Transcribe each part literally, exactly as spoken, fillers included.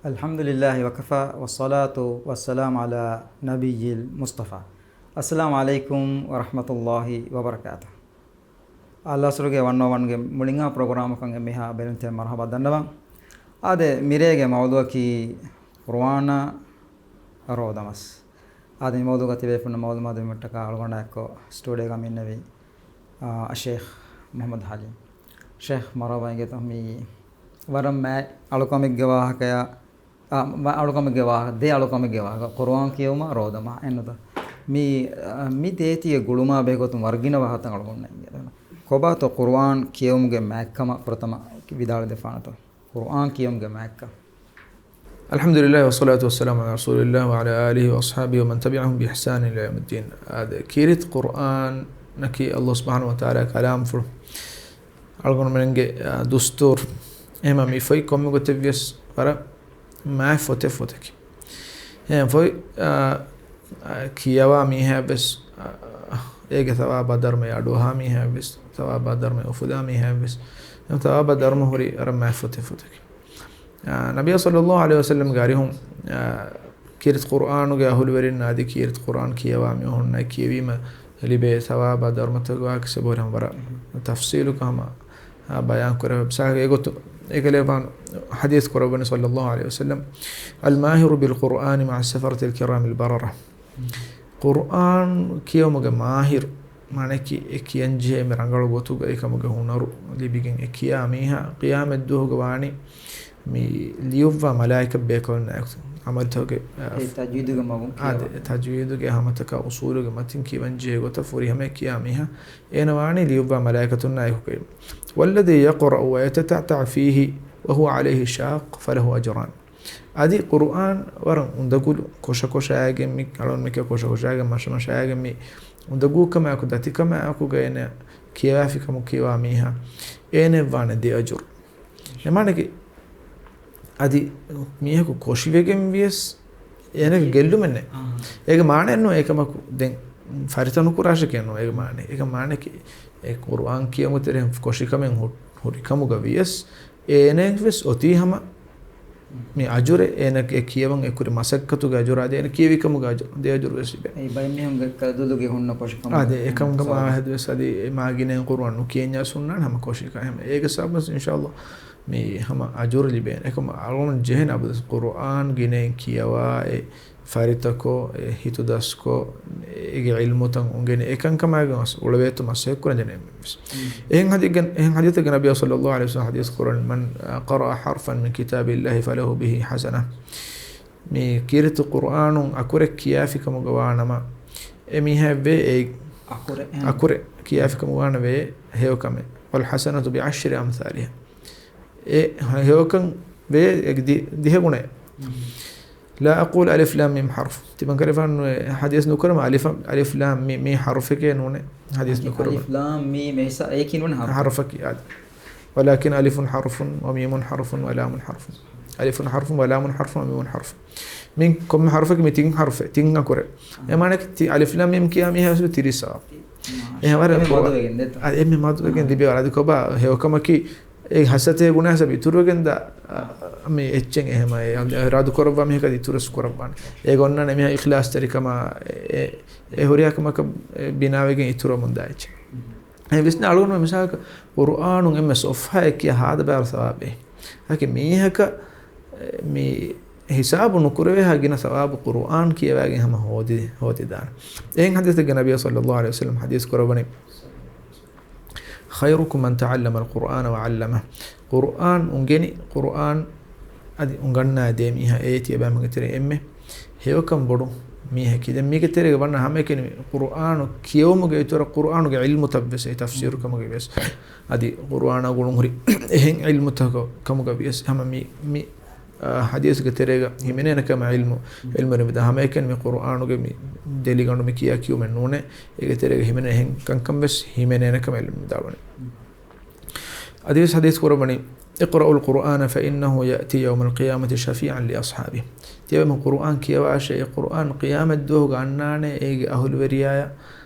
الحمد لله وكفى والصلاة والسلام على نبي المصطفى. السلام عليكم ورحمة الله وبركاته. އަލްއަސްރުގެ ވަން އޯ ވަންގެ މުޅިންހާ ޕްރޮގްރާމަކަށް އެންމެހާ ބެލުންތެރި މަރުޙަބާ ދަންނަވަން. އާދެ، މިރޭގެ މައުޟޫޢަކީ ޤުރުއާނާ ރޯދަމަސް. އާދެ، މި މައުޟޫޢުގަ ތިބޭފުޅުންނަށް މައުލޫމާތު ދިނުމަށްޓަކާ އަޅުގަނޑާ އެއްކޮށް ސްޓޫޑިއޯގަ މި އިންނެވީ، އާ، ޝޭޚް މުޙައްމަދު ޙަލީމް. ޝޭޚް، މަރުޙަބާ އިނގޭތޯ. މި ވަރަށް މާތް އަޅުކަމެއްގެ ވާހަކަޔާ، އާ، މަ-، އަޅުކަމެއްގެ ވާހަ-، ދެ އަޅުކަމެއްގެ ވާހަކަ، ޤުރުއާން ކިޔެވުމާ ރޯދަމާ. އެންނުތަ؟ މި، އާ، މި ދޭތީގެ ގުޅުމާ ބެހޭގޮތުން ވަރަށް ގިނަ ވާހަކަތައް އަޅުގަނޑުމެންނަށް އިނގޭ. ކޮބާތޯ ޤުރުއާން ކިޔެވުމުގެ މާތްކަމަށް ފުރަތަމަ ވިދާޅުވެދެއްވާނެތޯ؟ ޤުރުއާން ކިޔެވުމުގެ މާތްކަން. الحمد لله والصلاة والسلام على رسول الله وعلى آله وأصحابه ومن تبعهم بإحسان إلى يوم الدين. އާދެ، ކީރިތި ޤުރުއާނަކީ ﷲ ސުބްޙާނަހޫ ވަތަޢާލާގެ ކަލާމްފުޅު. އަޅުގަނޑުމެންގެ، އާ، ދުސްތޫރު. އެހެންވީމަ މި ފޮތް ކޮންމެ ގޮތެއްވިޔަސް ވަރަށް މާތް ފޮތެއް ފޮތަކީ. އެހެން ފޮތް، އާ، އާ، ކިޔަވާ މީހާވެސް، އާ، އޭގެ ޘަވާބާ ދަރުމަޔާ އަޑުއަހާ މީހާވެސް، ޘަވާބާ ދަރުމަޔަށް އުފުލާ މީހާވެސް، އެ ޘަވާބާ ދަރުމަ ހުރި ވަރަށް މާތް ފޮތެއް ފޮތަކީ. އާ، ނަބިއްޔާ ޞައްލައްލާހު ޢަލައިހި ވަސައްލަމްގެ އަރިހުން، އާ، ކީރިތި ޤުރުއާނުގެ އަހުލުވެރިންނާ އަދި ކީރިތި ޤުރުއާން ކިޔަވާ މީހުންނަށް ކިޔެވީމަ ލިބޭ ޘަވާބާ ދަރުމަތަކުގެ ވާހަކަ ސެބަހުރި ހަމަ ވަރަށް ތަފްޞީލުކޮށް ހަމަ، އާ، ބަޔާން ކުރެވޭ. މިސާލަކަށް އެގޮތުން އެކަލޭގެފާނު ޙަދީޘް ކުރައްވަނީ ޞައްލައްލާހު ޢަލައިހި ވަސައްލަމް، الماهر بالقرآن مع السفرة الكرام البررة. ޤުރުއާން ކިޔެވުމުގެ މާހިރު، މާނައަކީ އެ ކިޔަންޖެހޭ އެންމެ ރަނގަޅު ގޮތުގައި ކަމުގެ ހުނަރު ލިބިގެން އެ ކިޔާ މީހާ ޤިޔާމަތްދުވަހުގަ ވާނީ މި ލިޔުއްވާ މަލާއިކަތް ބޭކަލުންނާއެކު ޢަމަލުތަކުގެ، އާ، އެ ތަޖްވީދުގެ މަގުން އާދެ، ކިޔަވާ. ތަޖްވީދުގެ ހަމަތަކާ އުޞޫލުގެ މަތިން ކިޔަވަންޖެހޭ ގޮތަށް ފުރިހަމައަށް ކިޔާ މީހާ އޭނަ ވާނީ ލިޔުއްވާ މަލާއިކަތުންނާއެކު. والذي يقرأ ويتتعتع فيه وهو عليه شاق فله أجران. އަދި ޤުރުއާން ވަރަށް އުނދަގުލު ކޮށަކޮށާގެން މި، އަޅުން މިކަ ކޮށަކޮށާގެން މަށަމަށާގެން މި އުނދަގޫކަމާއެކު ދަތިކަމާއެކުގަ އޭނަ ކިޔާފިކަމު ކިޔަވާ މީހާ އޭނައަށް ވާނެ ދެ އަޖުރު. އެމާނަކީ އަދި މީހަކު ކޮށިވެގެން ވިޔަސް އޭނަގެ ގެއްލުމެއް ނެތް. އާ. އޭގެ މާނައެއް ނޫން އެކަމަކު ދެން ފަރިތަ ނުކުރާށެކޭ ނޫން. އޭގެ މާނައަކީ އެ ޤުރުއާން ކިޔަމު ތެރެ ކޮށިކަމެއް ހު-، ހުރިކަމުގަ ވިޔަސް އޭނައަށް ވެސް އޮތީ ހަމަ މި އަޖުރެއް އޭނަ އެ ކިޔަވަން އެ ކުރި މަސައްކަތުގެ އަޖުރާ ދޭނެ ކިޔެވިކަމުގެ އަޖު-، ދެ އަޖުރު ވެސް ލިބޭ. އެ ބައެއް މީހުންގެ ކަދުލުގެ ހުންނަ ކޮށިކަމުގެ އާދެ، އެކަމުގަ ސަވާބު. މާހެދު ވެސް އަދި އެ މާ ގިނައިން ޤުރުއާން ނުކިޔަންޏާ ސުންނާނެ ހަމަ ކޮށިކަ ހަމަ. އޭގެ ސަބަބުން އިންޝާﷲ މި ހަމަ އަޖުރު ލިބޭނެ. އެކަމަ އަޅުގަނޑު ޖެހޭނެ އަބަދު ޤުރުއާން ގިނައިން ކިޔަވާ އެ ފަރިތަކޮށް، އެ ހިތުދަސްކޮށް، އޭގެ ޢިލްމުތައް އުނގެނި އެކަންކަމާގެ މަސް-، އުޅެވޭތޯ މަސައްކަތް ކުރަން ޖެހޭނެ މީހެއް ވެސް. އެހެން ޙަދީޘްގެ، އެހެން ޙަދީޘެއްގެ ނަބިއްޔާ ޞައްލައްލާހު ޢަލައިހި ވަސައްލަމް ޙަދީޘް ކުރަނީ، من قرأ حرفا من كتاب الله فله به حسنة. މި ކީރިތި ޤުރުއާނުން އަކުރެއް ކިޔާފިކަމުގަ ވާނަމަ، އެ މީހާއަށް ވޭ އެ އަކުރެއް، އެހެން. އަކުރެއް ކިޔާފިކަމުގަ ވާނަމަ ވޭ ހެޔޮކަމެއް. والحسنة بعشر أمثالها. އެ ހެޔޮކަން ވޭ އެ ދި-، ދިހަ ގުނައެއް. މް. لا أقول ألف لام ميم حرف. ތިމަން ކަރެފާނު ޙަދީޘް ނުކުރަމަ އަލިފް، އަލިފް ލާމް މީ، މީ ޙަރުފެކޭ ނޫނެ. ޙަދީޘް އަލިފް، ނުކުރަމަ. އަލިފް ލާމް މީމް އެއީ ކިޔަން ވަނީ ޙަރުފެއް. ޙަރުފަކީ އާދެ. ولكن ألف حرف وميم حرف ولام حرف. ألف حرف ولام حرف وميم حرف. މި ކޮންމެ ޙަރުފަކީ މި ތިން ޙަރުފެއް، ތިން އަކުރެއް. އާ. އެ މާނައަކީ ތި-، އަލިފް ލާމް މީމް ކިޔާ މީހާ ވެސް ތިރީސް ސަވާބު. މާ. އެހެން ވަރަށް އެމެ ކޮބާ-، މަދުވެގެން ދެއްތޯ؟ އާ، އެމެ މަދުވެގެން އާ. ލިބޭ ވަރަށް. އަދި ކޮބާ ހެޔޮކަމަކީ އެ ހަސަތޭ ގުނަ ހަސަބް އިތުރުވެގެން ދާ، އަ، މި އެއްޗެއް އެހެމަ އެ އިރާދު ކުރައްވާ މީހަކަށް އިތުރުވެސް ކުރައްވާނެ. އޭގެ އޮންނާނެ މީހާ އިޚްލާޞްތެރިކަމާ އެ، އެ ހުރިހާ ކަމަކަށް ބިނާވެގެން އިތުރުވަމުން ދާ އެއްޗެއް. އެ ވިސްނާ އަޅުގަނޑު މިސާލަކަށް ޤުރުއާނުން އެންމެ ޞަފްޙާއެއް ކިޔާ ހާދަ ބާރު ސަވާބެއް. އަކި މީހަކަށް މި ހިސާބު ނުކުރެވޭހާ ގިނަ ސަވާބު ޤުރުއާން ކިޔަވާގެން ހަމަ ހޯދި، ހޯދިދާނެ. އެހެން ޙަދީޘެއްގަ ނަބިއްޔާ ޞައްލައްލާހު ޢަލައިހި ވަސައްލަމް ޙަދީޘް ކުރައްވަނީ، خيركم من تعلم القرآن وعلمه. ޤުރުއާން އުނގެނި، ޤުރުއާން އަދި އުނގަންނާ ދޭ މީހާ އެއީ ތިޔަބައިމީހުންގެ ތެރޭ އެންމެ ހެޔޮކަން ބޮޑު މީހަކީ. ދެން މީގެ ތެރޭގަ ވަންނަ ހަމައެކަނި ޤުރުއާނު ކިޔެވުމުގެ އިތުރަށް ޤުރުއާނުގެ ޢިލްމުތައް ވެސް އެ ތަފްސީރު ކަމުގަ ވެސް އަދި ޤުރުއާނާ ގުޅުންހުރި އެހެން ޢިލްމުތަކު ކަމުގަ ވިޔަސް ހަމަ މި، މި، އާ، ޙަދީޘްގެ ތެރޭގަ ހިމެނޭނެ ކަމަށް ޢިލްމު، ޢިލްމު ނިމިދާ ހަމައެކަނި މި ޤުރުއާނުގެ މި ދެލިގަނޑު މި ކިޔާ ކިޔުމެއް ނޫނޭ. އޭގެ ތެރޭގަ ހިމެނޭ އެހެން ކަންކަން ވެސް ހިމެނޭނެ ކަމަށް ޢިލްމު ނިމިދާނެ. އަދިވެސް ޙަދީޘް ކުރައްވަނީ، اقرأوا القرآن فإنه يأتي يوم القيامة شفيعا لأصحابه. ތިޔަބައިމީހުން ޤުރުއާން ކިޔަވާށޭ، އެ ޤުރުއާން ޤިޔާމަތްދުވަހުގަ އަންނާނެ އޭގެ އަހުލުވެރިޔާޔަށް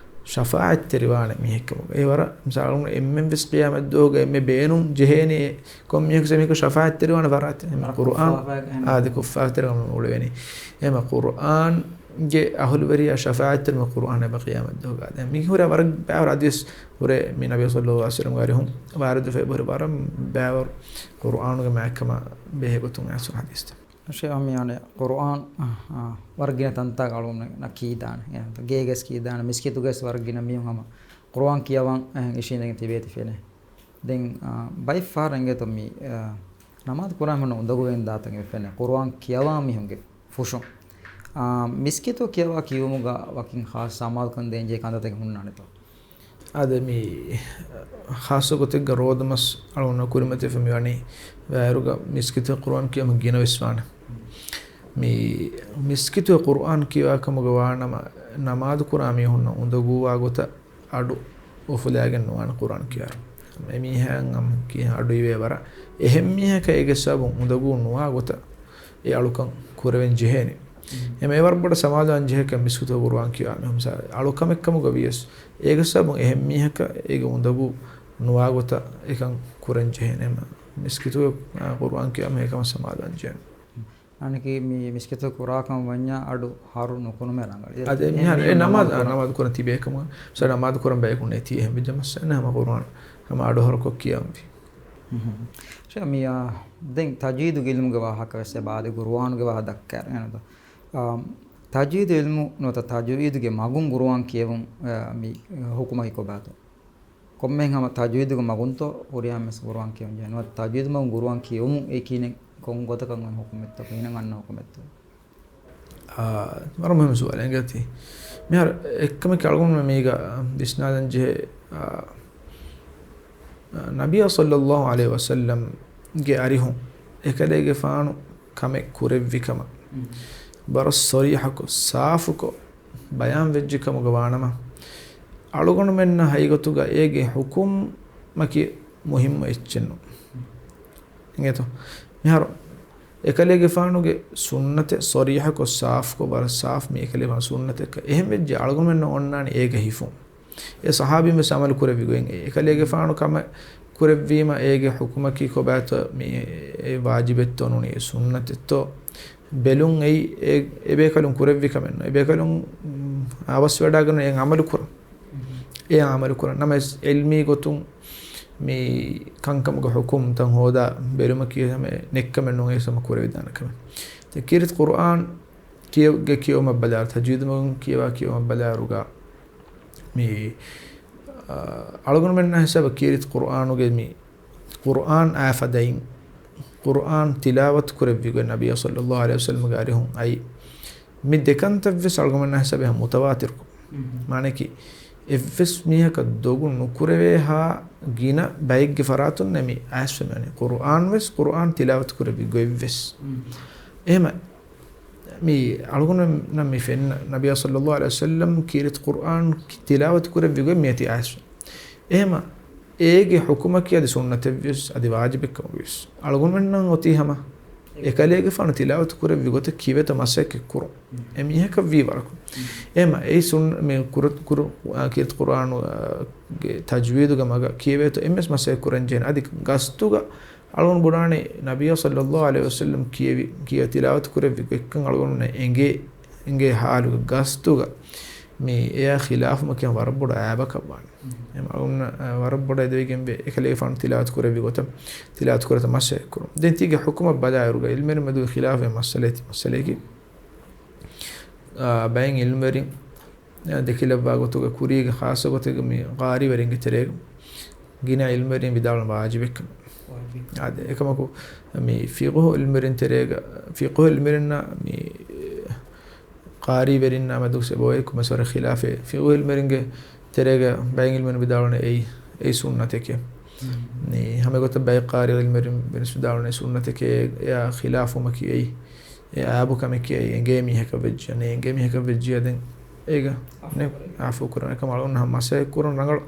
ޝަފާޢަތްތެރިވާނެ މީހެއްކަމުގަ. އެ ވަރަށް މިސާލުން އެންމެން ވެސް ޤިޔާމަތްދުވަހުގަ އެންމެ ބޭނުން ޖެހޭނީ ކޮން މީހަކު ސެމީކު ޝަފާޢަތްތެރިވާނެ ފަރާތެއް. އެންމެ ޤުރުއާން އާދެ ކުއްފާރުތެރި އުޅެވޭނީ. އެމަ ޤުރުއާންގެ އަހުލުވެރިޔާ ޝަފާޢަތްތެރި މި ޤުރުއާން އެބަ ޤިޔާމަތްދުވަހުގަ. ދެން މި ހުރެ ވަރަށް ބާވަރ އަދިވެސް ހުރެ މި ނަބީ ޞައްލަﷲ ޢަލައިހި ވަސައްލަމްގެ އަރިހުން ވާރިދުވެފައި ހުރި ވަރަށް ބާވަރ ޤުރުއާނުގެ މާތްކަމާ ބެހޭ ގޮތުން އައިސް ހަދީސްތައް. ޝޭޚް މި އަނެއް ޤުރުއާން، އާ، ވަރަށް ގިނަ ތަންތާގަ އަޅުގަނޑުމެންނަށް ކީދާނެ. ގޭގަސް ކީދާނެ، މިސްކިތުގަސް ވަރަށް ގިނަ މީހުން ހަމަ ޤުރުއާން ކިޔަވަން އެހެން އިށީނދެގެން ތިބޭތި ފެނޭ. ދެން، އާ، ބައެއް ފަހަރަށް އިނގޭތޯ މި، އާ، ނަމާދު ކުރާ ހުންނަ އުނދަގޫވެގެން ދާތަން އެބަ ފެނޭ. ޤުރުއާން ކިޔަވާ މީހުންގެ ފުށުން. އާ، މިސްކިތު ކިޔަވާ ކިޔުމުގަ ވަކިން ޚާއްޞަ އަމާލުކަން ދޭންޖެހޭ ކަންތައްތަކެއް ހުންނާނެތޯ؟ އާދެ، މި ޚާއްޞަ ގޮތެއްގަ ރޯދަމަސް އަޅުގަނޑު ކުރިމަތިވެފަ މި ވަނީ ވައިރުގަ މިސްކިތުގަ ޤުރުއާން ކިޔަމުން ގިނަވެސް ވާނެ. މި މިސްކިތުގަ ޤުރުއާން ކިޔަވާ ކަމުގަ ވާނަމަ، ނަމާދު ކުރާ މީހުންނަށް އުނދަގޫވާ ގޮތަށް އަޑު އުފުލާގެން ނުވާނެ ޤުރުއާން ކިޔާއިރު. އެމީހާއަށް އަމް ކިހާ އަޑު އިވޭ ވަރަށް. އެހެން މީހަކަށް އޭގެ ސަބަބުން އުނދަގޫ ނުވާ ގޮތަށް އެ އަޅުކަން ކުރެވެން ޖެހޭނެ. އެމެ ވަރަށް ބޮޑަށް ސަމާލުވާން ޖެހޭ ކަން މިސްކިތުގަ ޤުރުއާން ކިޔާ މީހުން އަޅުކަމެއް ކަމުގަ ވިޔަސް، އޭގެ ސަބަބުން އެހެން މީހަކަށް އޭގެ އުނދަގޫ ނުވާ ގޮތަށް އެކަން ކުރަން ޖެހޭނެ. މިސްކިތުގަ، އާ، ޤުރުއާން ކިޔާ މީހަކަށް ސަމާލުވާން ޖެހޭނެ. އަނެކީ މި މިސްކިތު ކުރާކަމަށް ވަންޏާ އަޑު ހަރު ނުކުނުމޭ ރަނގަޅު. އަދެ މިހާރު އެ ނަމާދު، ނަމާދު ކުރަން ތިބޭކަމަށް، ސަ ނަމާދު ކުރަން ބަޔަކު ނެތީ އެހެން ވެއްޖެ މައްސަލަ ހަމަ ޤުރުއާން ހަމަ އަޑު ހަރުކޮށް ކިޔަންވީ. ޝޭޚް މި، އާ، ދެން ތަޖްވީދުގެ އިލްމުގެ ވާހަކަ ވެސް އެބަ އާދެ ޤުރުއާނުގެ ވާހަކަ ދައްކާ އެންނަތޯ. އާ، ތަޖްވީދު އިލްމު ނުވަތަ ތަޖްވީދުގެ މަގުން ޤުރުއާން ކިޔެވުން، އާ، މި ޙުކުމަކީ ކޮބާތޯ؟ ކޮންމެހެން ހަމަ ތަޖްވީދުގެ މަގުންތޯ ހުރިހާ މީހެއް ޤުރުއާން ކިޔަވަން ޖެހޭ. ނުވަތަ ތަޖްވީދު މަގުން ޤުރުއާން ކިޔެވުމުން އެ ކިހިނެއް ކޮން ގޮތަކަށް އޮތް ޙުކުމެއްތޯ، ކިހިނެއް އަންނަ ޙުކުމެއްތޯ؟ އާ، ވަރަށް މުހިއްމު ސުވާލެއް އިނގޭތީ. މިހާރު އެއްކަމަކީ އަޅުގަނޑުމެން މީގަ ވިސްނާލަން ޖެހޭ، އާ، ނަބިއްޔާ ޞައްލައްލާހު ޢަލައިހި ވަސައްލަމްގެ އަރިހުން އެކަލޭގެފާނު ކަމެއް ކުރެއްވި ކަމަށް ވަރަށް ޞަރީޙަކޮށް، ސާފުކޮށް، ބަޔާން ވެއްޖެ ކަމުގަ ވާނަމަ، އަޅުގަނޑުމެންނަށް ހަގީގަތުގަ އޭގެ ޙުކުމް މަކި މުހިއްމު އެއްޗެއް ނޫން. އިނގޭތޯ؟ މިހާރު އެކަލޭގެފާނުގެ ސުންނަތެއް ޞަރީޙަކޮށް، ސާފުކޮށް، ވަރަށް ސާފު މި އެކަލޭގެފާނު ސުންނަތެއްކަ. އެހެން ވެއްޖެ އަޅުގަނޑުމެންނަށް އޮންނާނެ އޭގަ ހިފުން. އެ ޞަޙާބީން ވެސް ޢަމަލު ކުރެއްވި ގޮތް. އެ އެކަލޭގެފާނު ކަމެއް ކުރެއްވީމަ އޭގެ ޙުކުމަކީ ކޮބާތޯ، މި އެ ވާޖިބެއްތޯ ނޫނީ އެ ސުންނަތެއްތޯ ބެލުން އެއީ އެ، އެބޭކަލުން ކުރެއްވި ކަމެއް ނޫން. އެބޭކަލުން، އާ، އަވަސްވެވަޑައިގަންނަ އެ ޢަމަލު ކުރަން. އެ ޢަމަލު ކުރަން. ނަމަވެސް ޢިލްމީ ގޮތުން މި ކަންކަމުގެ ޙުކުމްތައް ހޯދާ ބެލުމަކީ ހަމަ ނެއްކަމެއް ނޫން އެ ހަމަ ކުރެވިދާނެ ކަމެއް. ތެ ކީރިތި ޤުރުއާން ކިޔެ، ގެ ކިޔެވުމަށް ބަލާ، ތަޖްވީދު މަގުން ކިޔަވާ ކިޔެވުމަށް ބަލާއިރުގަ މި، އަ، އަޅުގަނޑުމެންނާ ހިސާބަށް ކީރިތި ޤުރުއާނުގެ މި ޤުރުއާން އާފަދައިން ޤުރުއާން ތިލާވަތު ކުރެއްވި ގޮތް ނަބިއްޔާ ޞައްލައްލާހު ޢަލައިހި ވަސައްލަމްގެ އަރިހުން އައި މި ދެކަންތައް ވެސް އަޅުގަނޑުމެންނާ ހިސާބަށް ހަމަ މުތަވާތިރުކޮށް. މާނައަކީ އެއްވެސް މީހަކަށް ދޮގު ނުކުރެވޭހާ ގިނަ ބައެއްގެ ފަރާތުންނޭ މި އައިސްފަ މިވަނީ. ޤުރުއާން ވެސް، ޤުރުއާން ތިލާވަތު ކުރެއްވި ގޮތް ވެސް. އެހެމަ މި އަޅުގަނޑުމެންނަށް މި ފެންނަ ނަބިއްޔާ ޞައްލައްލާހު ޢަލައިހި ވަސައްލަމް ކީރިތި ޤުރުއާން ތިލާވަތު ކުރެއްވި ގޮތް މިއޮތީ އައިސްފަ. އެހެމަ އޭގެ ޙުކުމަކީ އަދި ސުންނަތެއްވިޔަސް، އަދި ވާޖިބެއްކަމަށްވިޔަސް، އަޅުގަނޑުމެންނަށް އޮތީ ހަމަ އެކަލޭގެފާނު ތިލާވަތު ކުރެއްވި ގޮތަށް ކީވޭތޯ މަސައްކަތް ކުރުން. އެ މީހަކަށް ވީ ވަރަކު. އެހެމަ އެއީ ސުން-، މި ކުރު-، ކުރު-، އާ، ކީރިތި ޤުރުއާނު، އާ، ގެ ތަޖްވީދުގެ މަގަށް ކީވޭތޯ އެންމެސް މަސައްކަތް ކުރަން ޖެހޭނެ. އަދި ގަސްތުގަ އަޅުގަނޑު ބުނާނެ ނަބިއްޔާ ޞައްލައްލާހު ޢަލައިހި ވަސައްލަމް ކިޔެވި، ކިޔަ ތިލާވަތު ކުރެއްވި ގޮތްކަން އަޅުގަނޑުމެންނަށް އެނގޭ، އެނގޭ ޙާލުގަ ގަސްތުގަ މި އެއާ ޚިލާފުމަކީ ވަރަށް ބޮޑު އައިބަކަށް ވާނެ. އެހެމަ އަޅުގަނޑު، އާ، ވަރަށް ބޮޑަށް އެދެވިގެންވޭ އެކަލޭގެފާނު ތިލާވަތު ކުރެއްވި ގޮތަށް ތިލާވަތު ކުރަތަ މަސައްކަތް ކުރުން. ދެން ތީގެ ޙުކުމަށް ބަލާއިރުގަ ޢިލްމުވެރިން މެދުގަ ޚިލާފެއް މައްސަލައެތި މައްސަލައަކީ، އާ، ބައެއް ޢިލްމުވެރިން ދެކިލައްވާ ގޮތުގަ ކުރީގެ ޚާއްޞަ ގޮތެއްގަ މި ޤާރީވެރިންގެ ތެރޭގަ ގިނަ ޢިލްމުވެރިން ވިދާޅުވަނީ ވާޖިބެއްކަމަށް. އާދެ، އެކަމަކު މި ފިޤުހު ޢިލްމުވެރިން ތެރޭގަ، ފިޤުހު ޢިލްމުވެރިންނާ މި ޤާރީވެރިންނާ މެދު ސެބޯއެކު މަސައްކަތް ޚިލާފެއް. ފިޤުހު ޢިލްމުވެރިންގެ ތެރޭގަ ބައެއް ޢިލްމުވެރިން ވިދާޅުވަނީ އެއީ، އެއީ ސުންނަތެކޭ. މި ހަމަ ގޮތަށް ބައެއް ޤާރީ ޢިލްމުވެރިން ވެސް ވިދާޅުވަނީ ސުންނަތެކޭ، އެއާ ޚިލާފުމަކީ އެއީ އެ އާބު ކަމެކޭ އެނގޭ މީހަކަށް ވެއްޖިއްޔާ، ނޭނގޭ މީހަކަށް ވެއްޖިއްޔާ ދެން އޭގަ އާފު ކުރަން. އާފު ކުރަން. އެކަމަކު އަޅުގަނޑު ހަމަ މަސައްކަތް ކުރަން ރަނގަޅު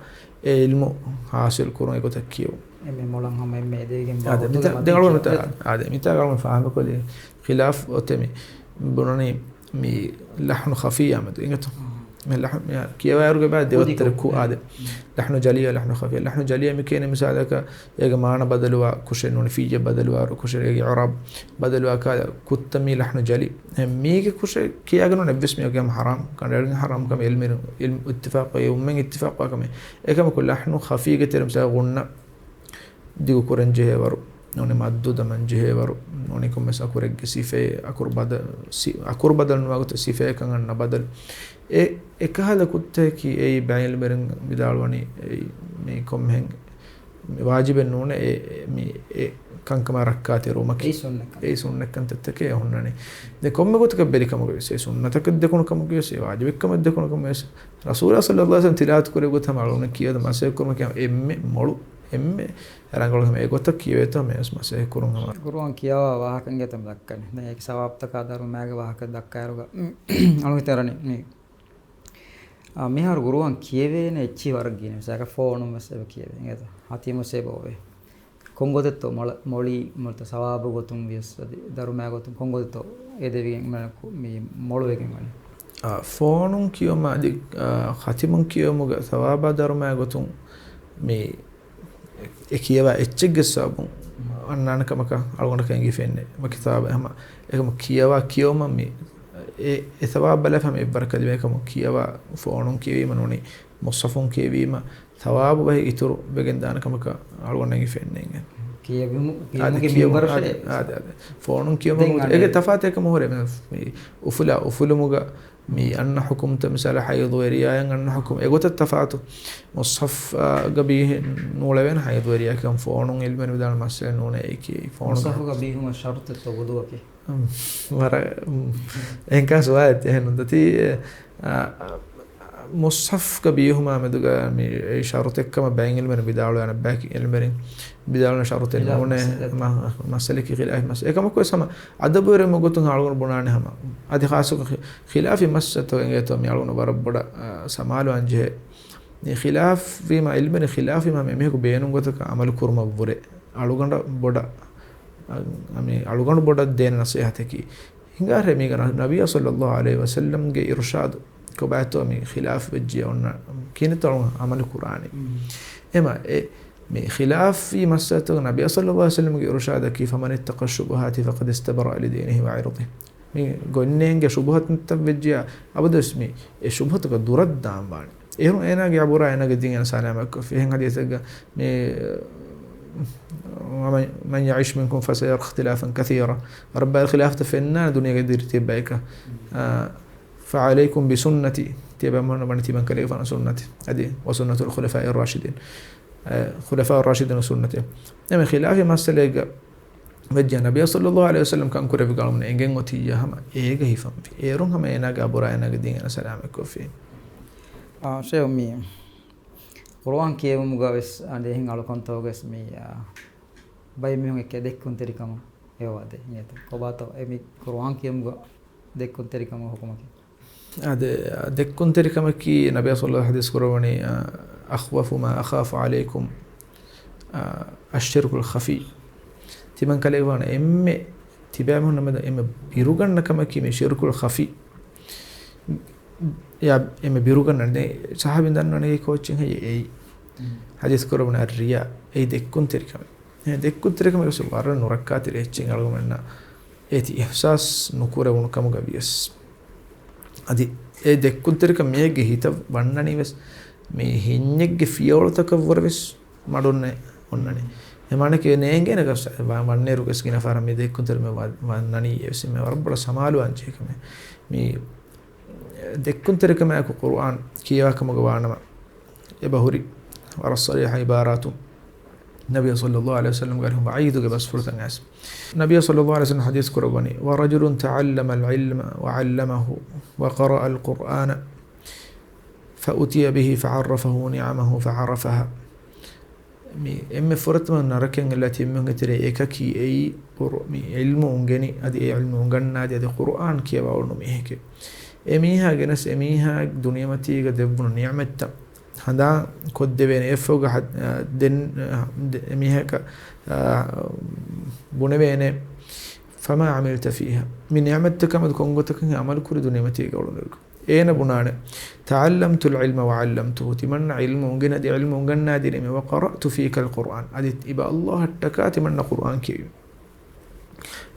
އެ ޢިލްމު ޙާޞިލް ކުރުން އެގޮތަށް ކިޔެވުން. އެންމެ މޮޅަށް ހަމަ އެންމެ އެދެވިގެންވާ އާދެ، ގޮތުގެ މިތާ-، މަތިން ދެން އަޅުގަނޑު ކިޔަން މިތާ-، އެދެން. އާދެ، މިތާ އަޅުގަނޑު ފާހަގަކޮށްލީ ޚިލާފް އޮތެ މި ބުނަނީ މި ލަޙްނު ޚަފީ އާމެދު އިނގޭތޯ. އާ. މި ލަޙްނު، މި ކިޔަވާއިރުގެ ބާ ދެވައްތަރަ ކު އާދެ. ލަޙްނު ޖަލީއާ، ލަޙްނު ޚަފީ. ލަޙްނު ޖަލީއާ މި ކިޔަނީ މިސާލަކަށް އޭގެ މާނަ ބަދަލުވާ ކުށެއް ނޫނީ، ފިއްޔަ ބަދަލުވާ ކުށެއް، އޭގެ އިޢުރާބް ބަދަލުވާ ކަ-، ކުށްތައް މީ ލަޙްނު ޖަލީ. އެ މީގެ ކުށެއް ކިޔާގެން ނޫން އެއްވެސް މީހަކު ހަރާމް، ކަނޑައެޅުން ހަރާމް ކަމެއް އިލްމު، އިލްމު އިއްތިފާޤު، އެ އުއްމަތުން އިއްތިފާޤުވާ ކަމެއް. އެކަމަކު ލަޙްނު ޚަފީގެ ތެރޭ މިސާލަކަށް ޣުންނަ ދިގު ކުރަން ޖެހޭވަރު، ނޫނީ މައްދު ދަމަން ޖެހޭވަރު، ނޫނީ ކޮންމެސް އަކުރެއްގެ ސިފައެއް، އަކުރު ބަދަ-، ސި-، އަކުރު ބަދަލުނުވާ ގޮތަށް ސިފައަކަށް އަންނަ ބަދަލު. އެ އެކަހަލަ ކުށްތަކަކީ އެއީ ބައެއް އިލްމުވެރިން ވިދާޅުވަނީ އެއީ މީ ކޮންމެހެން މި ވާޖިބެއް ނޫނޭ، އެ، މި އެ ކަންކަމާ ރައްކާތެރިވުމަކީ. އެއީ ސުންނަތް ކަން. އެއީ ސުންނަތް ކަންތައްތަކޭ އެ ހުންނަނީ. ދެން ކޮންމެ ގޮތަކަށް ބެލި ކަމުގަ ވެސް، އެ ސުންނަތަކަށް ދެކުނު ކަމުގަ ވެސް، އެ ވާޖިބެއްކަމަށް ދެކުނު ކަމުގަ ވެސް، ރަސޫލާ ޞައްލައްލާހު ޢަލައިހި ވަސައްލަމް ތިލާވަތު ކުރެއްވި ގޮތަށް ހަމަ އަޅުގަނޑު ކިޔަވަން މަސައްކަތް ކުރުމަކީ އެންމެ މޮޅު، އެންމެ ރަނގަޅު ހަމަ އެގޮތަށް ކިޔެވޭތޯ މިވެސް މަސައްކަތް ކުރުން ހަމަ. ޤުރުއާން ކިޔަވާ ވާހަކައިން ގެތަން ދައްކަނީ. ދެން އޭގެ ސަވާބުތަކާ ދަރުމައިގެ ވާހަކަ ދައްކާއިރުގަ، އަޅުގަނޑު ހިތަށް އަރަނީ މި، އާ، މިހާރު ޤުރުއާން ކިޔެވޭނެ އެއްޗިހި ވަރަށް ގިނަ. މިސާލަކަށް ފޯނުން ވެސް އެބަ ކިޔެވޭ. އިނގޭތޯ؟ ހަތިމު ސޭބަ އޮވޭ. ކޮންގޮތެއްތޯ މޮޅަ-، މޮޅީ، މޮޅިތަ ސަވާބު ގޮތުން ވިޔަސް އަދި ދަރުމައި ގޮތުން ކޮންގޮތެއްތޯ އެދެވިގެން މި މޮޅުވެގެން ވަނީ؟ އާ، ފޯނުން ކިޔުމާ އަދި، އާ، ޚަތިމުން ކިޔުމުގެ ސަވާބާ ދަރުމައި ގޮތުން މި އެ ކިޔަވާ އެއްޗެއްގެ ސަބަބުން އަންނާނެ ކަމަކަށް އަޅުގަނޑަކަށް އެނގިފައެއްނެ. މަ ކިތާބެއް ހަމަ އެކަމަ ކިޔަވާ ކިޔަވުމަށް މި އެ، އެ ސަވާބު ބަލާފަ ހަމަ އެއްވަރަކަށް ލިބޭ ކަމު ކިޔަވާ ފޯނުން ކިޔެވީމަ ނޫނީ މުޞްޙަފުން ކިޔެވީމަ ސަވާބު ބަހެއް އިތުރު ވެގެން ދާނެ ކަމަކަށް އަޅުގަނޑަށް އެނގިފައެއްނެ. ކިޔެވުމު، އާދެ، ކިޔެވުމުގެ ކިޔެވުމު، މިންވަރު އާދެ، އާދެ، އާދެ. ފޯނުން ކިޔުމުގެ ދެން އަނެއް އޭގެ ތަފާތު އެކަމަ ހުރޭ. މި އުފުލާ، އުފުލުމުގަ މި އަންނަ ޙުކުމްތައް މިސާލަށް ޙައިޟުވެރިޔާއަށް އަންނަ ޙުކުމް އެގޮތަށް ތަފާތު. މުޞްޙަފްގަ ބީހި ނޫޅެވޭނެ ޙައިޟުވެރިޔާއަކަށް ފޯނުން އިލްމެން ވިދާޅު މައްސަލަ ނޫނޭ އެކި ފޯނު. މުޞްޙަފްގަ ބީހުމަށް ޝަރުޠެއްތޯ ވުޟޫއަކީ؟ ވަރަށް، އެހެން ކަހަލަ ސުވާލެއް އެހެން ނުދަތީ، އެ، އާ، މުޞްޙަފްގަ ބީހުމާ މެދުގަ މި ޝަރުޠެއްކަމަށް ބައެއް އިލްމެން ވިދާޅުވާނެ، ބައެއް އިލްމެން ވިދާޅުވާނެ ޝަރުޠެއް ނޫނޭ. މަ-، މައްސަލަކީ ޚިލާފީ މައްސަލަ. އެކަމަކު ވެސް ހަމަ އަދަބުވެރިވުމުގެ ގޮތުން އަޅުގަނޑު ބުނާނެ ހަމަ. އަދި ޚާއްޞަކޮށް ޚި-، ޚިލާފީ މައްސަލަތަކު އިނގޭތޯ މި އަޅުގަނޑު ވަރަށް ބޮޑަށް، އާ، ސަމާލުވާން ޖެހޭ. މި ޚިލާފްވީމަ، އިލްމެން ޚިލާފްވީމަ މި އެމީހަކު ބޭނުން ގޮތަކަށް ޢަމަލު ކުރުމަށްވުރެ އަޅުގަނޑަށް ބޮޑަށް، އަ-، މި އަޅުގަނޑު ބޮޑަށް ދޭނެ ނަޞޭޙަތަކީ. ހިނގާރޭ މީގަ ނަ-، ނަބިއްޔާ ޞައްލައްލާހު ޢަލައިހި ވަސައްލަމްގެ އިރުޝާދު ކޮބާތޯ މި ޚިލާފް ވެއްޖެ އޮންނަ ކިހިނެއްތޯ ޢަމަލު ކުރާނީ. އެމަ އެ މި ޚިލާފީ މައްސަލަތަކު ނަބިއްޔާ ޞައްލައްލާހު ޢަލައިހި ވަސައްލަމްގެ އިރުޝާދަކީ، فمن اتقى الشبهات فقد استبرأ لدينه وعرضه. މި ގޮންނޭނގެ ޝުބުހަތުންތައް ވެއްޖެޔާ، އަބަދުވެސް މި އެ ޝުބުހަތަކަށް ދުރަށް ދާން ވާނެ. އޭރުން އޭނާގެ އަބުރާ އޭނާގެ ދީން އޭނާ ސަލާމަތްކޮށްފި. އެހެން ޙަދީޘެއްގަ މި، من، من يعش منكم فسيرى اختلافا كثيرا. ވަރަށް ބައި ޚިލާފްތައް ފެންނާނެ ދުނިޔޭގަ ދިރިތިބި ބަޔަކަށް. އާ، فعليكم بسنتي، ތިޔަބައިމީހުންނަށް ވަނީ ތިމަން ކަލޭގެފާނު ސުންނަތެއް. އަދި وسنة الخلفاء الراشدين. އަ، ޚުލަފާ ރާޝިދީން ސުންނަތެއް. އެމެ ޚިލާފީ މައްސަލައެއްގަ ވެއްޖެ ނަބިއްޔާ ޞައްލައްލާހު ޢަލައިހި ވަސައްލަމް ކަންކުރެއްވި ގާޅުމުން އެނގެން އޮތިއްޔާ ހަމަ އޭގަ ހިފަންފި. އޭރުން ހަމަ އޭނާގެ އަބުރާ އޭނާގެ ދީން އޭނާ ސަލާމަތްކޮށްފި. އާ، ޝޭޚް މީ ޤުރުއާން ކިޔެވުމުގަ ވެސް އަދި އެހެން އަޅުކަންތަކުގަ ވެސް މީ، އާ، ބައެއް މީހުން އެކެ ދެއްކުންތެރިކަމަށް އެބަ ވާދޭ. އިނގޭތަ؟ ކޮބާތޯ އެ މި ޤުރުއާން ކިޔެވުމުގަ ދެއްކުންތެރިކަމުގެ ޙުކުމަކީ؟ އާދެ، ދެއްކުންތެރިކަމަކީ ނަބިއްޔާ ޞައްލައްލާހު ޙަދީޘް ކުރައްވަނީ، އަ، أخوف ما أخاف عليكم، އަ، الشرك الخفي. ތިމަން ކަލޭގެފާނު އެންމެ ތިބޭމީހުންނަށް މެދު އެންމެ ބިރުގަންނަ ކަމަކީ މި ޝިރްކުލް ޚަފީ. ޔާ، އެންމެ ބިރުގަންނަ ދެ-، ޞަޙާބީން ދަންނަވަނީ ކޯއްޗެއް ހައްޔެ އެއީ. ޙަދީޘް ކުރައްވަނީ އައްރިޔާ، އެއީ ދެއްކުންތެރިކަމެއް. އެ ދެއްކުންތެރިކަމެއް ވެސް ވަރަށް ނުރައްކާތެރި އެއްޗެއް އަޅުގަނޑުމެންނަށް އޭތި އިޙްސާސް ނުކުރެވުނު ކަމުގަ ވިޔަސް. އަދި އެ ދެއްކުންތެރިކަން މީހެއްގެ ހިތަށް ވަންނަނީ ވެސް މި ހިންޏެއްގެ ފިޔަވަޅުތަކަށްވުރެ ވެސް މަޑުންނެ އޮންނަނީ. އެ މާނައަކީ ނޭނގޭނެ ގޮސް ވަ-، ވަންނައިރު ގޮސް ގިނަ ފަހަރަށް މި ދެއްކުންތެރިކަމެއް ވަ-، ވަންނަނީ އެ ވެސް މި ވަރަށް ބޮޑަށް ސަމާލުވާން ޖެހޭ ކަމެއް. މި ދެއްކުންތެރިކަމާއެކު ޤުރުއާން ކިޔަވާ ކަމުގަ ވާނަމަ، އެބަހުރި ވަރަށް ޞަރީޙަ ޢިބާރާތުން ނަބިއްޔާ ޞައްލައްލާހު ޢަލައިހި ވަސައްލަމްގެ ވަޢީދުގެ ބަސްފުޅުތައް އައިސް. ނަބިއްޔާ ޞައްލައްލާހު ޢަލައިހި ވަސައްލަމް ޙަދީޘް ކުރައްވަނީ، ورجل تعلم العلم وعلمه وقرأ القرآن فأتي به فعرفه نعمه فعرفها. މި އެންމެ ފުރަތަމަ ނަރަކައިން އެއްލާ ތިބި މީހުންގެ ތެރޭ އެކަކީ އެއީ ޤުރު-، މި ޢިލްމު އުނގެނި، އަދި އެ ޢިލްމު އުނގަންނާދި، އަދި ޤުރުއާން ކިޔަވާ އުޅުނު މީހެކޭ. އެ މީހާ ގެނެސް އެ މީހާ ދުނިޔެމަތީގަ ދެއްވުނު ނިޢުމަތްތައް ހަނދާން ކޮށްދެވޭނެ. އެއަށްފަހުގަ ހަ-، އަ، ދެން، އަ، ދެ-، އެ މީހަކަށް، އަ، ބުނެވޭނެ، فما عملت فيها. މި ނިޢުމަތްތަކާ މެދު ކޮންގޮތަކަށް ޢަމަލު ކުރި ދުނިޔެމަތީގަ އުޅުނުއިރު؟ އޭނަ ބުނާނެ، تعلمت العلم وعلمته، ތިމަންނަ ޢިލްމު އުނގެން އަދި ޢިލްމު އުނގަންނާދިނީމެ، وقرأت فيك القرآن، އަދި އިބަ ﷲ އަށްޓަކާ ތިމަންނަ ޤުރުއާން ކިޔެވި.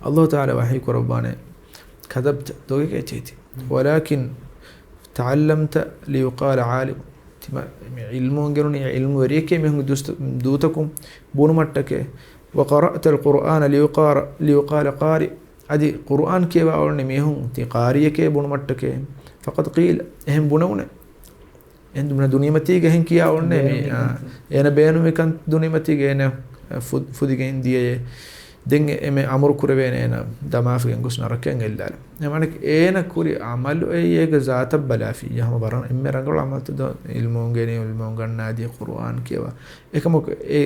ﷲ ތަޢާލާ ވަޙީ ކުރައްވާނެ، كذبت، ދޮގެކޭ އެއްޗެހިތި. ولكن تعلمت ليقال عالم. ތިމަ-، މި ޢިލްމު އުނގެނުނީ ޢިލްމުވެރިއެކޭ މީހުންގެ ދުސްތު-، ދޫތަކުން ބުނުމަށްޓަކޭ. وقرأت القرآن ليقال، ليقال قارئ. އަދި ޤުރުއާން ކިޔަވާ އުޅުނީ މީހުން ތި ޤާރިއެކޭ ބުނުމަށްޓަކޭ. فقد قيل، އެހެން ބުނެވުނެ. އެހެން ބުނެ ދުނިޔެމަތީގަ އެހެން ކިޔާ އޮންނޭ މި، ބޭނުމީ އާ، ކަންތައް. އޭނަ ބޭނުމީ ކަން ދުނިޔެމަތީގަ އޭނަ ފު-، ފުދިގެން ދިޔައޭ. ދެން އެ-، އެމެ އަމުރު ކުރެވޭނެ އޭނަ ދަމާފިގެން ގޮސް ނަރަކައަށް އެއްލާނެ. އެ މާނަ އޭނަ ކުރި ޢަމަލު އެއީ އޭގެ ޒާތަށް ބަލާފިއްޔާ ހަމަ ވަރަށް އެންމެ ރަނގަޅު ޢަމަލުތައް ދޯ ޢިލްމު އުނގެނި، ޢިލްމު އުނގަންނާދިޔަ ޤުރުއާން ކިޔަވާ. އެކަމަކު އެ،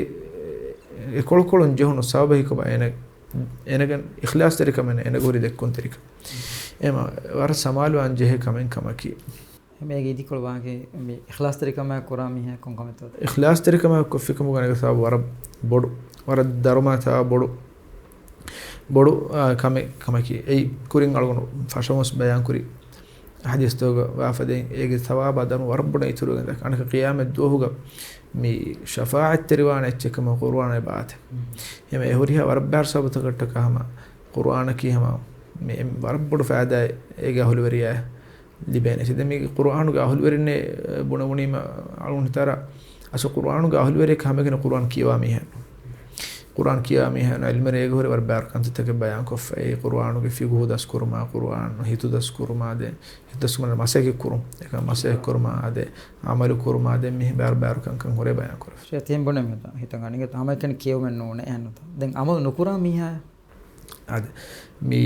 އެ ކޮޅުކޮޅުން ޖެހުނު ސަބަބަކީ ކޮބާ އޭނަ، އޭނަގެ އިޚްލާޞްތެރިކަމެއް ނެތް، އޭނަގެ ހުރި ދެއްކުންތެރިކަން. އެމަ ވަރަށް ސަމާލުވާން ޖެހޭ ކަމެއް ކަމަކީ. އެމީގެ އިދިކޮޅު ވާހަކަ މި އިޚްލާޞްތެރިކަމާ ކުރާ މީހާ ކޮން ކަމެއްތޯ؟ އިޚްލާޞްތެރިކަމާ ކޮށްފިކަމުގަ ނެގަ ސަބަބު ވަރަށް ބޮޑު، ވަރަށް ދަރުމަ ސަބަބު ބޮޑު، ބޮޑު، އާ، ކަމެއް ކަމަކީ. އެއީ ކުރިން އަޅުގަނޑު ފަށަމުސް ބަޔާން ކުރި ޙަދީޘްތަކުގަ ވާފަދައިން އޭގެ ސަވާބާ ދަރުމަ ވަރަށް ބޮޑަށް އިތުރުވެގެން ދައްކާ. އަނެކަ ޤިޔާމަތް ދުވަހުގަ މި ޝަފާޢަތްތެރިވާނެ އެއްޗެއް ކަމަށް ޤުރުއާނާ އެބަ އާތެ. އެމަ އެ ހުރިހާ ވަރަށް ބާރު ސަބަބުތަކަށްޓަކާ ހަމަ ޤުރުއާނަކީ ހަމަ މި ވަރަށް ބޮޑު ފައިދާއެއް އޭގެ އަހުލުވެރިޔާ ލިބޭނެ. ދެން މީގެ ޤުރުއާނުގެ އަހުލުވެރިންނޭ ބުނެވުނީމަ އަޅުގަނޑު ހިތަށް އަރާ އަސްލު ޤުރުއާނުގެ އަހުލުވެރިޔަކީ ހަމައެކަނި ޤުރުއާން ކިޔަވާ މީހެއް. ޤުރުއާން ކިޔަވާ މީހާ ޢިލްމުވެރި އޭގެ ހުރި ވަރަށް ބާރު ކަންތައްތަކެއް ބަޔާންކޮށްފައި، ޤުރުއާނުގެ ފިޤުހު ދަސްކުރުމާ، ޤުރުއާން ހިތު ދަސްކުރުމާ، ދެ ހިތު ދަސްކުރުމާ، މަސައްކަތް ކުރުން، އެކަން މަސައްކަތް ކުރުމާ، އާދެ، ޢަމަލު ކުރުމާ، ދެން މިހި ބާރު ބާރު ކަންކަން ހުރެ ބަޔާން ކުރެވި. ޝޭޚް ތިހެން ބުނެ މި ހިތަށް އަނެއް ހަމައެކަނި ކިޔެވުމެއް ނޫނޭ އެހެންނުތަ؟ ދެން ޢަމަލު ނުކުރާ މީހާ އާދެ، މި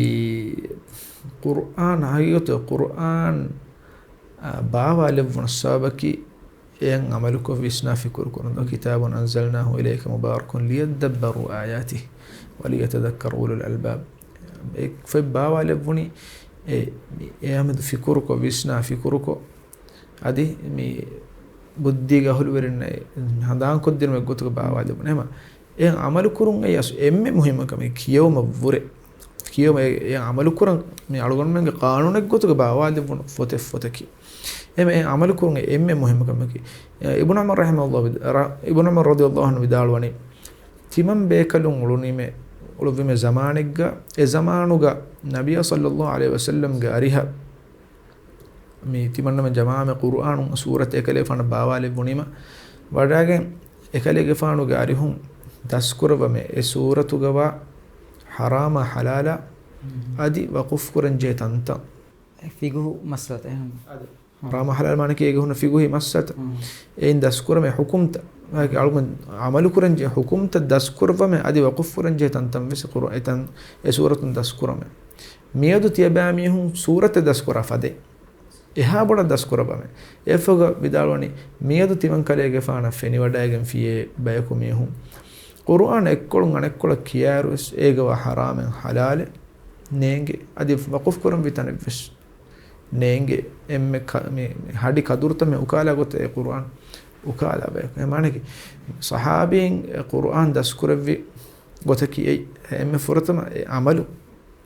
ޤުރުއާން ހަގީގަތު ޤުރުއާން، އާ، ބާވާލެއްވުނު ސަބަބަކީ އެއަށް ޢަމަލުކޮށް ވިސްނާ ފިކުރު ކުރުން. كتاب أنزلناه إليك مبارك ليدبروا آياته وليتذكر أولو الألباب. އެ ފޮތް ބާވާލެއްވުނީ އެ، މި އެއާމެދު ފިކުރުކޮށް، ވިސްނާ ފިކުރުކޮށް، އަދި މި ބުއްދީގެ އަހުލުވެރިންނަށް ހަނދާންކޮށްދިނުމެއް ގޮތުގަ ބާވާލެވުނު. އެހެމަ އެ ޢަމަލު ކުރުން އެއީ އަސް އެންމެ މުހިއްމު ކަމެއް ކިޔެވުމަށްވުރެ. ކިޔެވުމަށް އެ، އެ ޢަމަލު ކުރަން މި އަޅުގަނޑުމެންގެ ޤާނޫނެއް ގޮތުގަ ބާވާލެވުނު ފޮތެއް ފޮތަކީ. އެހެމަ އެ ޢަމަލު ކުރުން އެންމެ މުހިއްމު ކަމަކީ. އިބްނު ޢުމަރު ރަޙިމަހުﷲ ވިދާ-، ރަ-، އިބްނު ޢުމަރު ރަޟިޔަﷲ ޢަންހު ވިދާޅުވަނީ، ތިމަން ބޭކަލުން އުޅުނީމެ، އުޅުއްވީމެ ޒަމާނެއްގަ، އެ ޒަމާނުގަ ނަބިއްޔާ ޞައްލަﷲ ޢަލައިހި ވަސައްލަމްގެ އަރިހަށް މި ތިމަންނަމެން ޖަމާވެ ޤުރުއާނު ސޫރަތެއް އެކަލޭގެފާނަށް ބާވާލެއްވުނީމަ، ވަޑައިގެން އެކަލޭގެފާނުގެ އަރިހުން ދަސްކުރައްވަމެ އެ ސޫރަތުގަވާ ޙަރާމާ ޙަލާލާ މް. އަދި ވަޤުފް ކުރަންޖެހޭ ތަންތަން. އެ ފިޤުހު މައްސަލަތައް އެހެން. އާދެ. ޙަރާމާ ޙަލާލާ މާނަކީ އޭގެ ހުންނަ ފިޤުހީ މައްސަލަތައް. މް. އެއިން ދަސްކުރަމެ ޙުކުމްތައް. އަޅުގަނޑު ޢަމަލު ކުރަންޖެހޭ ޙުކުމްތައް ދަސްކުރައްވަމެ އަދި ވަޤުފް ކުރަންޖެހޭ ތަންތަން ވެސް ޤުރު-، އެތަން އެ ސޫރަތުން ދަސްކުރަމެ. މިއަދު ތިޔަބައިމީހުން ސޫރަތެއް ދަސްކުރާ ފަދައިން އެހާ ބޮޑަށް ދަސްކުރައްވަމެ. އެއަށްފަހުގަ ވިދާޅުވަނީ، މިއަދު ތިމަން ކަލޭގެފާނަށް ފެނިވަޑައިގެންފިޔޭ ބަޔަކު މީހުން ޤުރުއާން އެއްކޮޅުން އަނެއްކޮޅަށް ކިޔާއިރުވެސް އޭގަވާ ޙަރާމެއް ޙަލާލެއް ނޭނގެ. އަދި ވަޤުފް ކުރަންވީ ތަނެއްވެސް ނޭނގެ. އެންމެ ކަ-، މި، މި ހަޑި ކަދުރުތައް މި އުކާލާ ގޮތަށް އެ ޤުރުއާން އުކާލާ ބަޔަކު. އެ މާނައަކީ، ޞަޙާބީން އެ ޤުރުއާން ދަސްކުރެއްވި ގޮތަކީ އެއީ އެންމެ ފުރަތަމަ އެ ޢަމަލު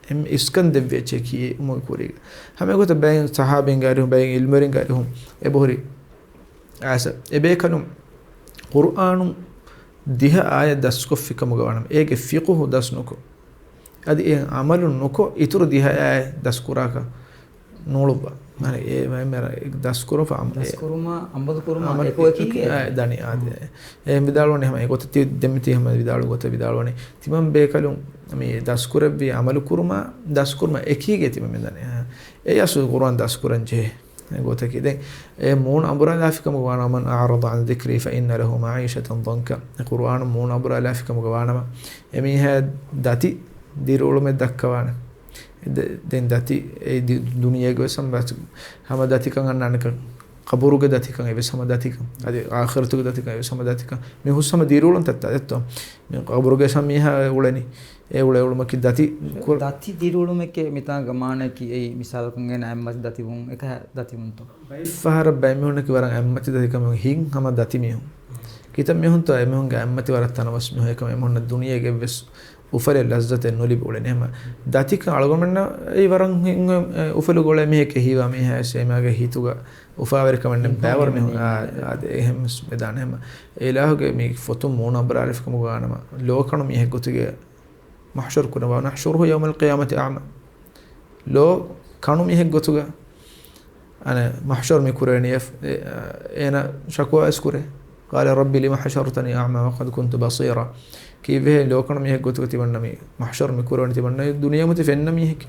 އެންމެ އިސްކަން ދެއްވި އެއްޗެއް ކިޔޭ އުމުގެ ކުރީގަ. ހަމަ އެގޮތަށް ބައެއް ޞަޙާބީންގެ އަރިހުން، ބައެއް ޢިލްމުވެރިންގެ އަރިހުން އެބަހުރި އާސަ. އެބޭކަލުން ޤުރުއާނު ދިހަ އާޔަތް ދަސްކޮށްފި ކަމުގަ ވާނަމަ، އޭގެ ފިޤުހު ދަސް ނުކޮށް، އަދި އެ ޢަމަލު ނުކޮށް، އިތުރު ދިހަ އާޔަތް ދަސްކުރާކަށް ނޫޅުއްވާ. މާނަ އެ ވައިމެރ ދަސްކުރުމަށް އަމ-، އެ ދަސްކުރުމަށް އަމަލު ކުރުމަށް އަމަލު އެކު އެކީގެ؟ އެ، ދަނީ އާދެ. އެ ވިދާޅުވަނީ ހަމަ އެގޮތަށް ތި-، ދެންމެ ތި ހަމަ ވިދާޅު ގޮތަށް ވިދާޅުވަނީ. ތިމަން ބޭކަލުން މި ދަސްކުރެއްވި އަމަލު ކުރުމާ، ދަސްކުރުމަށް އެކީގެ ތިމަން މި ދަނީ. އެ އަސްލު ޤުރުއާން ދަސްކުރަން ޖެހޭ ގޮތަކީ. ދެން އެ މޫނު އަނބުރާލާފި ކަމުގަ ވާނަމަ، ومن أعرض عن ذكري فإن له معيشة ضنكا. އެ ޤުރުއާނު މޫނު އަނބުރާލާފި ކަމުގަ ވާނަމަ، އެމީހާ ދަތި ދިރިއުޅުމެއް ދައްކަވާނެ. ދެ-، ދެން ދަތި އެ ދި-، ދުނިޔޭގެ ވެސް ހަމަ ދަތި، ހަމަ ދަތިކަން އަންނާނެކަން، ޤަބުރުގެ ދަތިކަން އެވެސް ހަމަ ދަތިކަން، އަދި އާޚިރަތުގެ ދަތިކަން އެވެސް ހަމަ ދަތިކަން. މި ހުސް ހަމަ ދިރިއުޅުންތައް ތަ-، އެއްތޯ؟ މި ޤަބުރުގެ ހަމަ މީހާ އުޅެނީ. އެ އުޅެ އުޅުމަކީ ދަތި ކުރ-، ދަތި ދިރިއުޅުމެކޭ މިތާނގަ މާނައަކީ އެއީ މިސާލަކަށް އޭނަ އަތްމަތި ދަތިވުން، އެކަހަ ދަތިވުންތޯ؟ ބައެއްފަހަރަށް ބައެއް މީހުންނަކީ ވަރަށް އަތްމަތި ދަތިކަމުން ހިން ހަމަ ދަތި މީހުން. ކިތައް މީހުންތޯ އެމީހުންގެ އަތްމަތި ވަރަށް ތަނަވަސް މީހުން، އެކަމަ އެމީހުންނަށް ދުނިޔޭގެ އެއްވެސް އުފަލެއް ލައްޒަތެއް ނުލިބި އުޅެނީ. އެހެމަ ދަތިކަން އަޅުގަނޑުމެންނަށް އެއީ ވަރަށް ހިނގު-، އެ، އުފަލުގަ އުޅޭ މީހެއް ކެހީވާ މީހާ އެއްސެ އެމާގެ ހިތުގަ އުފާވެރިކަމެއް ނެތް ބައިވަރު މީހުން. އާ، އާދެ، އެހެން ވެދާނެ ހަމަ. އެ އިލާހުގެ މި ފޮތުން މޫނު އަނބުރާލިފިކަމުގަ ވާނަމަ، ލޯ ކަނު މީހެއް ގޮތުގެ މަޙްޝަރު ކުރަން، ވަނަޙްޝުރުހު ޔައުމަލް ޤިޔާމަތި އަޢްމާ. ލޯ ކަނު މީހެއް ގޮތުގަ އަނެއް މަޙްޝަރު މި ކުރެވެނީ އެ-، އޭނަ ޝަކުވާވެސް ކުރޭ. قال رب لم حشرتني أعمى وقد كنت بصيرا. ކީއްވެހޭ ލޯ ކަނު މީހެއް ގޮތުގަ ތިމަންނަ މި މަޙްޝަރު މި ކުރެވެނީ ތިމަންނަ ދުނިޔެމަތި ފެންނަ މީހެކޭ.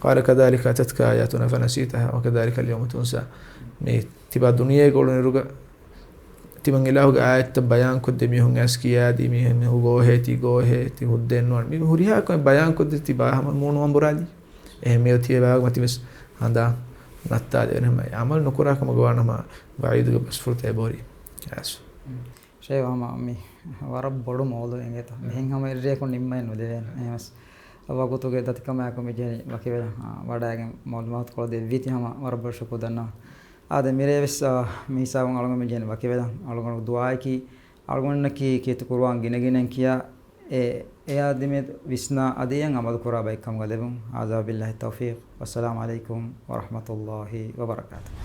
قال كذلك أتتك آياتنا فنسيتها وكذلك اليوم تنسى. މި ތިބާ ދުނިޔޭގަ އުޅުނުއިރުގަ ތިމަން އިލާހުގެ އާޔަތްތައް ބަޔާންކޮށްދޭ މީހުން އައިސް ކިޔާދީ މީހެއް މީހު ގޯހޭ ތީ ގޯހޭ ތި ހުއްދައެއް ނުވާނެ. މީ ހުރިހާ ކަމެއް ބަޔާންކޮށްދޭ ތިބާ ހަމަ މޫނު އަނބުރާލީ. އެހެން މިއޮތީ އެބާވަގު މަތިވެސް ހަނދާން ނައްތާލެވެން ހަމަ އެ ޢަމަލު ނުކުރާ ކަމަށް ގޮވާނަމަ ވަޢީދުގެ ބަސްފުޅުތައް އެބަހުރި އައިސް. ޝޭވާ ހަމަ މި ވަރަށް ބޮޑު މައުޟޫޢެއް އިނގޭތަ؟ މިހެން ހަމަ އެއްރެއަކު ނިންމައެއް ނުލެވޭނެ. އެހެންވެސް ވަގުތުގެ ދަތިކަމާއެކު މި ޖެހެނީ ވަކިވެލަން، އާ، ވަޑައިގެން މަޢުލޫމާތުކޮޅު ދެއްވީތީ ހަމަ ވަރަށް ބޮޑަށް ޝުކުރު ދަންނަވަން. އާދެ، މިރޭވެސް، އާ، މި ހިސާބުން އަޅުގަނޑު މި ޖެހެނީ ވަކިވެލަން. އަޅުގަނޑު ދުޢާއަކީ އަޅުގަނޑަކީ ކީރިތި ޤުރުއާން ގިނަގިނައިން ކިޔާ އެ، އެއާ ދެމެދު ވިސްނާ އަދި އެއަށް ޢަމަލު ކުރާ ބައެއް ކަމުގަ ލެބުން. هذا وبالله التوفيق. والسلام عليكم ورحمة الله وبركاته.